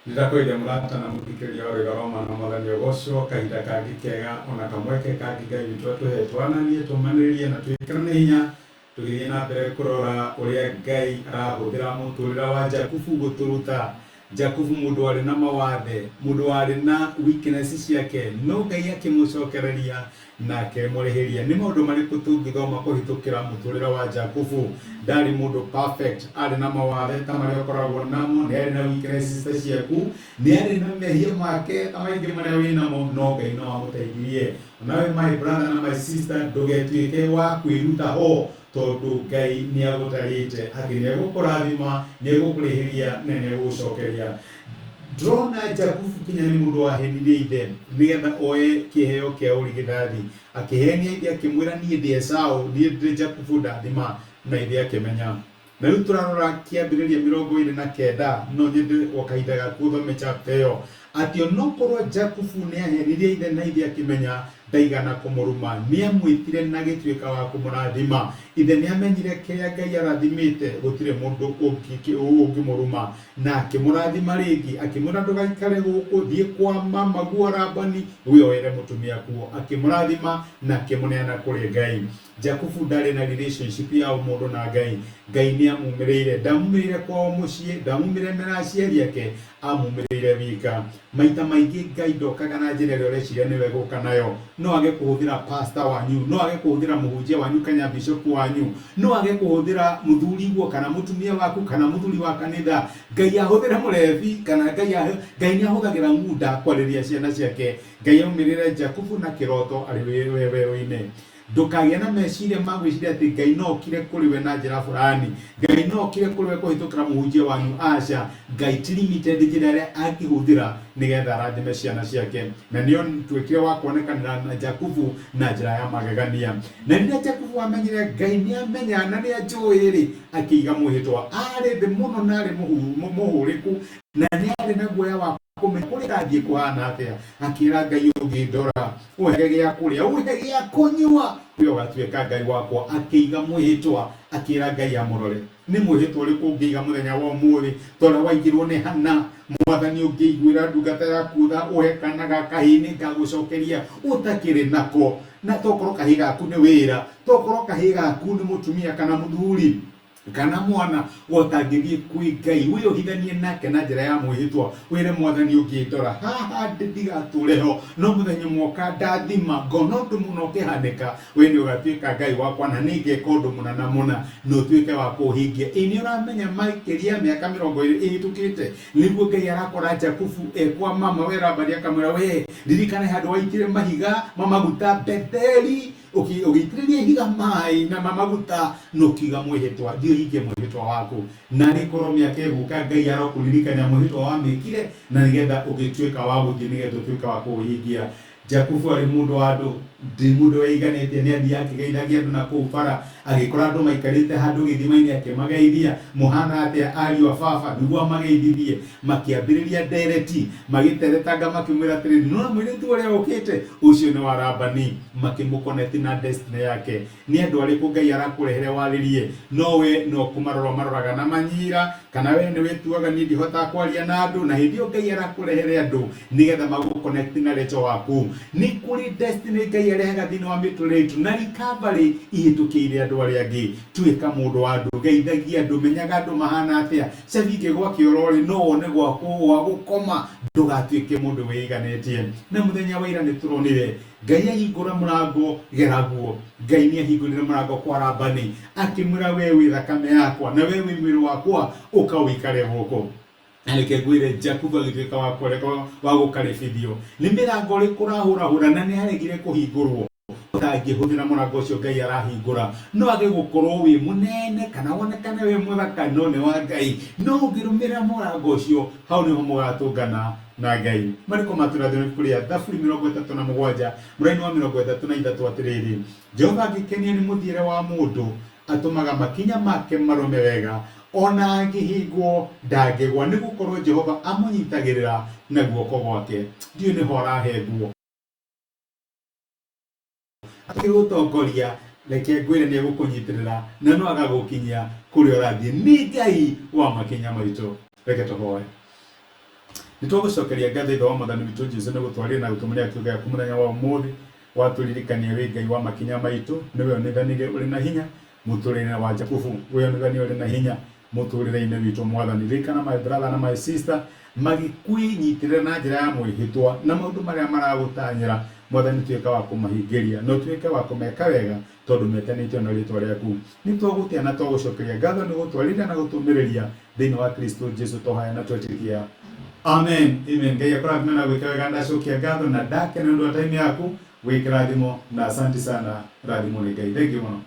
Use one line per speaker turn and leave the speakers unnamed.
Nĩndakũgeithia mũrata na mũthikĩrĩria wa Rwĩga rwa Mwana Mwathani ũgocwo kahinda kangĩ kega ona kamweke kangĩ Ngai witũ atũhe twananie tũmanĩrĩrie na twĩkĩrane hinya tũgĩthiĩ na mbere kũrora ũrĩa Ngai arahũthĩra mũtũrĩre wa Jakubu gũtũruta. Jakubu mũndũ warĩ na mawathe, mũndũ warĩ na weakness ciake, no Ngai akĩmũcokereria na akĩmũrĩhĩria. Nĩ maũndũ marĩkũ tũngĩthoma kũhĩtũkĩra mũtũrĩre wa Jakubu? Ndarĩ mũndũ perfect, arĩ na mawathe ta marĩa ũkoragwo namo, nĩ arĩ na weaknesses ta ciaku, nĩ arĩ na mehia make ta maingĩ marĩa wĩ namo, no Ngai no amũteithirie. Nawe my brother na my sister, ndũgetuĩke wa kwĩruta ho tondũ Ngai nĩ agũtarĩte atĩ nĩ egũkũrathima, nĩ egũkũrĩhĩria na nĩ egũgũcokeria. Ndĩrona Jakubu kinya nĩ mũndũ wahenirie ithe nĩgetha oe kĩheo kĩa ũrigithathi. Akĩhenia ithe akĩmwĩra niĩ ndĩ Esau, niĩ ndĩ Jakubu ndathima, na ithe akĩmenya. Na rĩu tũrarora kĩambĩrĩria 29, no nyende o kahinda gaku ũthome chapter ĩyo. Atĩ onokorwo Jakubu nĩ ahenirie ithe na ithe akĩmenya, ndaigana kũmũruma. Nĩ amwĩtire na agĩtuĩka wa kũmũrathima. Ithe nĩ amenyire kĩrĩa Ngai arathimĩte gũtirĩ mũndũ ũngĩmũruma. Na akĩmũrathima rĩngĩ, akĩmwĩra ndũgaikare gũkũ, thiĩ kwa mamaguo Labani, wĩoere mũtumia kuo. Akĩmũrathima na akĩmũneana kũrĩ Ngai. Jakubu ndarĩ na relationship ya ũmũndũ na Ngai. Ngai nĩ amumĩrĩire. Ndamumĩrĩire kwao mũciĩ, ndamumĩrĩire mena aciari ake, amumĩrĩire wika. Maita maingĩ Ngai ndokaga na njĩra ĩrĩa ũreciria nĩwe egũka nayo. No age kũhũthĩra pastor wanyu, no age kũhũthĩra mũhunjia wanyu kana bishop wanyu, no age kũhũthĩra mũthuriguo kana mũtumia waku kana mũthuri wa kanitha. Ngai ahũthĩre mũrebi kana Ngai Ngai nĩ ahũthagĩra ng'unda kwarĩria ciana ciake. Ngai aumĩrĩre Jakubu na kĩroto arĩ werũ-inĩ. Ndũkagĩe na meciria ma gwĩciria atĩ Ngai no okire kũrĩ we na njĩra fulani. Ngai no okire kũrĩ we kũhĩtũkĩra mũhunjia wanyu. Aca, Ngai ti limited njĩra ĩrĩa angĩhũthĩra nĩgetha arathime ciana ciake. Na nĩo tuĩkire wa kuonekanĩra na Jakubu na njĩra ya magegania. Na rĩrĩa Jakubu amenyire Ngai nĩ amenya na nĩ anjũĩ rĩ, akĩiga mwĩhĩtwa. Arĩ thĩ mũno na arĩ mũhũrĩku na nĩ arĩ na guoya wa kũmenya kũrĩa ndathiĩ kũhana atĩa. Akĩra Ngai ũngĩndora, ũhe gĩa kũrĩa, ũhe gĩa kũnyua, we ũgatuĩka Ngai wakwa. Akĩiga mwĩhĩtwa, akĩra Ngai amũrore. Nĩ mwĩhĩtwa ũrĩkũ ũngĩiga mũthenya wa ũmũthĩ ta ũrĩa waigirwo nĩ Hana? Mwathani ũngĩiguĩra ndungata yaku tha ũhe kana ga kahĩĩ nĩ ngagũcokeria ũtakĩrĩ nako. Na tokorwo kahĩĩ gaku nĩ wĩra, tokorwo kahĩĩ gaku nĩ mũtumia kana mũthuri kana mwana ũtangĩthiĩ kwĩ Ngai wĩyohithanie nake na njĩra ya mwĩhĩtwa wĩre Mwathani ũngĩndora haha ndĩ ndigatũre ho no mũthenya ũmwe ũkandathima ngona ũndũ mũna ũkĩhanĩka we nĩ ũgatuĩka Ngai wakwa na nĩ ngeka ũndũ mũna na mũna na ũtuĩke wa kũũhingia. Ĩ nĩ ũramenya makĩria ya mĩaka 20 ĩhĩtũkĩte nĩguo Ngai arakora Jakubu e kwa mama we Labani akamwĩra we ririkana handũ waitire mahiga ma maguta Betheli ũgĩitĩrĩria ihiga maĩ na maguta na ũkiuga mwĩhĩtwa, thiĩ ũhingie mwĩhĩtwa waku. Na rĩkorwo mĩaka ĩgũka Ngai arokũririkania mwĩhĩtwa wamĩkire na nĩgetha ũgĩtuĩka wa gũthiĩ nĩgetha ũtuĩke wa kũũhingia. Jakubu arĩ mũndũ wa andũ, ndĩ mũndũ weiganĩtie, nĩ athiaga akĩgeithagia andũ na kũu bara, agĩkora andũ maikarĩte handũ gĩthima-inĩ akĩmageithia, mũhana atĩa ariũ a baba, nĩguo amageithithie. Makĩambĩrĩria ndereti, magĩteretanga makĩmwĩra atĩrĩrĩ, nĩwona mũirĩtu ũrĩa ũkĩte? Ũcio nĩ wa Labani. Makĩmũ connect na destiny yake. Nĩ andũ arĩkũ Ngai arakũrehere warĩrie, no we no kũmarora ũmaroraga na manyira, kana we nĩ wĩtuaga niĩ ndihotaga kwaria na andũ, na hĩndĩ ĩyo Ngai arakũrehere andũ nĩgetha magũ connect na Rachel waku. Nĩ kũrĩ destiny Ngai arehaga thĩinĩ wa mĩtũrĩre itũ na recovery ihĩtũkĩire andũ arĩa angĩ. Tuĩka mũndũ wa andũ, geithagia andũ, menyaga andũ mahana atĩa. Cabi ingĩgwa kĩoro-rĩ, no wone gwa gũkoma, ndũgatuĩke mũndũ wĩiganĩtie. Na mũthenya wa ira nĩ tũronire Ngai ahingũra mũrango geraguo. Ngai nĩ ahingũrire mũrango kwa Labani akĩmwĩra we wĩ thakame yakwa na we wĩ mwĩrĩ wakwa, ũka ũikare gũkũ. Na reke ngwĩre Jakubu agĩtuĩka wa kũrega wa gũkarĩbithio nĩ mĩrango ĩrĩkũ ũrahũrahũra na nĩ aregire kũhingũrwo. Ũtangĩhũthĩra mũrango ũcio Ngai arahingũra, no age gũkorwo wĩ mũnene kana wonekane wĩ mũthaka, no nĩ wa Ngai. No ũngĩrũmĩrĩra mũrango ũcio, hau nĩho mũgatũngana na Ngai. Marĩko matũrathio nĩ ibuku rĩa Thaburi 37 mũraini wa 33 atĩrĩrĩ, Jehova angĩkenio nĩ mũthiĩre wa mũndũ, atũmaga makinya make marũme wega, o na angĩhĩngwo ndangĩgwa, nĩ gũkorwo Jehova amũnyitagĩrĩra na guoko gwake. Ndiũĩ nĩho ũrahĩngwo. Akĩgũtongoria, reke ngwĩre nĩ egũkũnyitĩrĩra na no agagũkinyia kũrĩa ũrathiĩ. Nĩ Ngai wa makinya maitũ. Reke tũhoe. Nĩ twagũcokeria ngatho Ithe wa Mwathani witũ Jesu nĩ gũtwarĩra na gũtũmĩra kiugo gĩaku mũthenya wa ũmũthĩ. Watũririkania wĩ Ngai wa makinya maitũ, nĩwe onithanirie ũrĩ na hinya mũtũrĩre wa Jakubu, wĩonithanie ũrĩ na hinya mũtũrĩre-inĩ witũ Mwathani. Ririkana my brother na my sister magĩkwĩnyitĩrĩra na njĩra ya mwĩhĩtwa na maũndũ marĩa maragũtanyĩra Mwathani, tuĩka wa kũmahingĩria na ũtuĩke wa kũmeka wega tondũ metanĩtio na rĩtwa rĩaku. Nĩ twagũtĩa na twagũcokeria ngatho nĩ gũtwarĩria na gũtũmĩrĩria thĩinĩ wa Kristo Jesu tũhoya na twetĩkia. Amen. Amen. Ngai akũrathime na gwĩka wega. Ndacokia ngatho na ndakena nĩ ũndũ wa time yaku. Wĩ kĩrathimo na asante sana. Rathimwo nĩ Ngai. Thank you mũno.